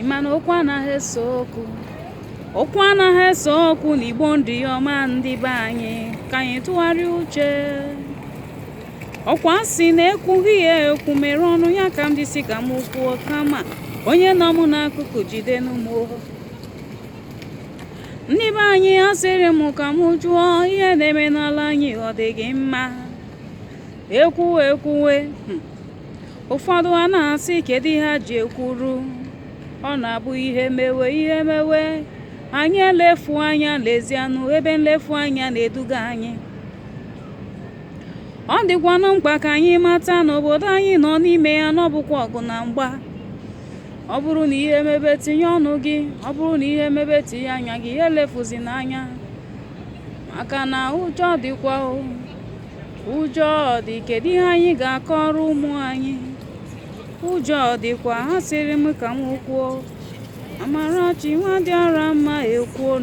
Ị ma na okwu anaghị ese okwu. Okwu anaghị ese okwu n'Igbo ndị ọma, ndị be anyị, ka anyị tụgharịa uche. Ọkwa sị na ekwughị ya ekwu mere ọnụ ya ka m ji si ka m kwuo, kama onye nọ m n'akụkụ jidenu m. Ndị be anyị, asịrị m ka m jụọ, ihe na-eme n'ala anyị, ọ dị gị mma? Ekwuwe ekwuwe, ụfọdụ a na-asị, kedu ihe ha ji ekwuru? Ọ na-abụ ihe mewe, ihe mewe, anyị elefu anya lezianụ ebe nlefu anya na-eduga anyị. Ọ dịkwanụ mkpa ka anyị mata na obodo anyị nọ n'ime ya na ọ bụkwa ọgụ na mgba. Ọ bụrụ na ihe mebe, tinye ọnụ gị. Ọ bụrụ na ihe mebe, tinye anya gị. Elefuzi n'anya, maka na ụjọ dịkwa o, ụjọ dị. Kedu ihe anyị ga-akọrọ ụmụ anyị? Ụjọ dịkwa. Ha sịrị m ka m kwuo. Amarachi nwa dị ọra mma ekwuo.